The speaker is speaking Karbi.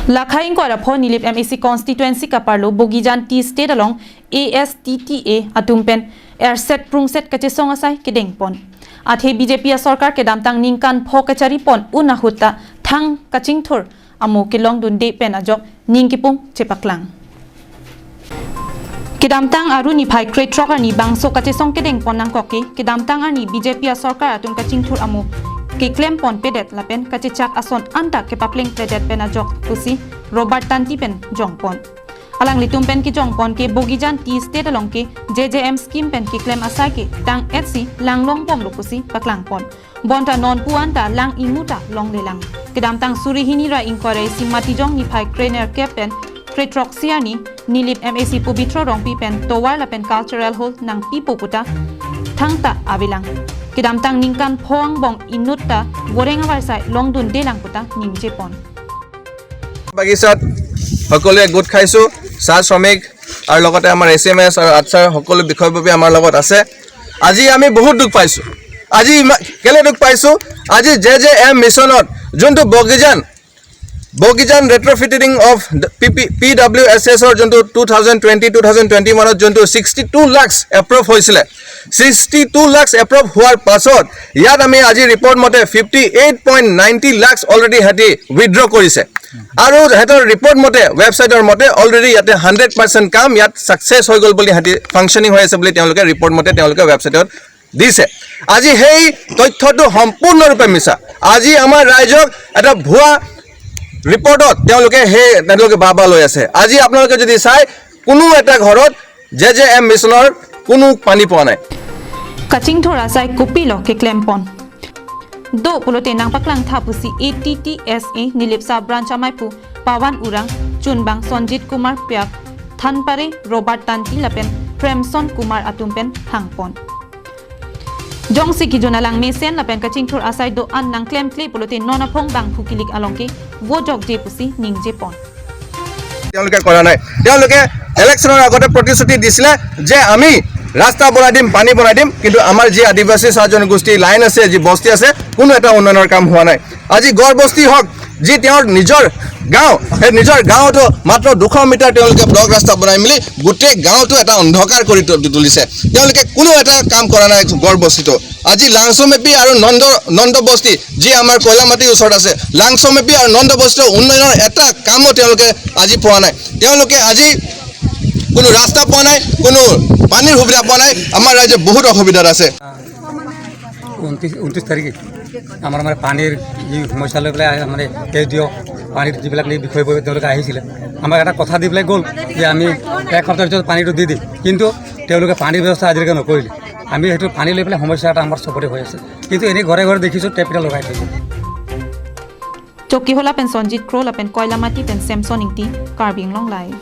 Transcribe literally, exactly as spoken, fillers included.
Lakhai ingkoi ra pho Nilip M A C constituency kaparlo Bogijan Tea Estate along A S T T A atum pen erset prungset kachesong asai kedengpon. Athe B J P asorkar kedamtang ningkan pho kacharipon un ahut ta thang kachingthur amo kelongdunde pen ajok ning kipung chepaklang. Kedamtang Aru niphai krethrok arni bangso kachesong kedengpon nangkok ke, kedamtang arni B J P asorkar atum kachingthur amo keklempon pedet lapen kachechak ason anta kepapleng pedet pen ajok pusi Robert Tanti pen jongpon. Alanglitum pen kejongpon ke Bogijan Tea Estate along ke J J M scheme pen keklem asai ke tang etsi langlongbomlo pusi paklangpon. Bonta non pu anta lang ingmu ta longlelang. Kedamtang suri hini ra ingkoi ra isi Matijong niphai krenerkep pen krethrok isi arni Nilip M A C Pobitro Rongpi pen tovar lapen cultural hall nangpipo puta thangta avelang. Kedamtang ningkan pho angbong inut ta goreng avarsai longdundelang puta ningjepon. বাগিচাত সকলোৱে গোট খাইছো। চাহ শ্ৰমিক আৰু লগতে আমাৰ S M S আৰু আছাৰ সকলো বিষয়ববীয়া আমাৰ লগত আছে। আজি আমি বহুত দুখ পাইছো। আজি ইমা- কেলে দুখ পাইছো? আজি জে জে এম মিছনত যোনটো বগিজান বগিজান retrofitting of P P P W S এছৰ যোনটো two thousand twenty to thousand thousand twenty যোনটো ছিক্সটি টু লাখছ এপ্ৰুভ হৈছিলে, ছিক্সটি টু লাখছ এপ্ৰুভ হোৱাৰ পাছত ইয়াত আমি আজি ৰিপৰ্ট মতে fifty eight point ninety lakhs already সিহঁতি উইথড্ৰ কৰিছে। আৰু সিহঁতৰ ৰিপৰ্ট মতে, ৱেবছাইটৰ মতে অলৰেডি ইয়াতে হাণ্ড্ৰেড পাৰ্চেণ্ট কাম ইয়াত ছাকচেছ হৈ গ'ল বুলি সিহঁতি ফাংচনিং হৈ আছে বুলি তেওঁলোকে ৰিপৰ্ট মতে তেওঁলোকে ৱেবছাইটত দিছে। আজি সেই তথ্যটো সম্পূৰ্ণৰূপে মিছা। আজি আমাৰ ৰাইজক এটা ভুৱা ৰিপৰ্টত তেওঁলোকে সেই তেওঁলোকে বাবা লৈ আছে। আজি আপোনালোকে যদি চাই, কোনো এটা ঘৰত জে জে এম মিছনৰ কোনো পানী পোৱা নাই। Kachingthur asai kopilo keklempon. Do pulote nangpaklang tha pusi A T T S A Nilip Sub Branch amaipu Pawan Urang, chunbang Sonjit Kumar Piak, Thanpare Robert Tanti lapen Premson Kumar atum pen hangpon. Jongsi kejun alang mesen lapen kachingthur asai do-an nangklemkle pulote non aphong bangphu kilik along ke vojokje pusi ningjepon. তেওঁলোকে কৰা নাই। তেওঁলোকে ইলেকশ্যনৰ আগতে প্ৰতিশ্ৰুতি দিছিলে যে আমি ৰাস্তা বনাই দিম, পানী বনাই দিম, কিন্তু আমাৰ যি আদিবাসী চাহ জনগোষ্ঠী লাইন আছে, যি বস্তি আছে, কোনো এটা উন্নয়নৰ কাম হোৱা নাই। আজি গড় বস্তি হওক, যি তেওঁৰ নিজৰ গাঁও, সেই নিজৰ গাঁৱতো মাত্ৰ দুশ মিটাৰ তেওঁলোকে ব্লক ৰাস্তা বনাই মেলি গোটেই গাঁওটো এটা অন্ধকাৰ কৰি তু- তুলিছে। তেওঁলোকে কোনো এটা কাম কৰা নাই গড় বস্তিটো। আজি লাংচমেপি আৰু নন্দ নন্দ বস্তি, যি আমাৰ কয়লামাটিৰ ওচৰত আছে, লাংচমেপি আৰু নন্দ বস্তিৰ উন্নয়নৰ এটা কামো তেওঁলোকে আজি পোৱা নাই। তেওঁলোকে আজি কোনো ৰাস্তা পোৱা নাই, কোনো পানীৰ সুবিধা পোৱা নাই। আমাৰ ৰাইজে বহুত অসুবিধাত আছে। ঊনত্ৰিছ ঊনত্ৰিছ তাৰিখে আমাৰ মানে পানীৰ যি সমস্যা লৈ পেলাই মানে কেছ দিয়ক, পানীৰ যিবিলাক এই বিষয়ববীয়া তেওঁলোকে আহিছিলে, আমাক এটা কথা দি পেলাই গ'ল যে আমি এক সপ্তাহৰ ভিতৰত পানীটো দি দিম, কিন্তু তেওঁলোকে পানীৰ ব্যৱস্থা আজিলৈকে নকৰিলে। আমি সেইটো পানী লৈ পেলাই সমস্যা এটা আমাৰ চবতে হৈ আছে, কিন্তু এনেই ঘৰে ঘৰে দেখিছোঁ টেপ এটা লগাই থৈছে। Chokihola pen Sonjit Kro lapen Koilamati pen Samson Ingti, Karbi Anglong Live.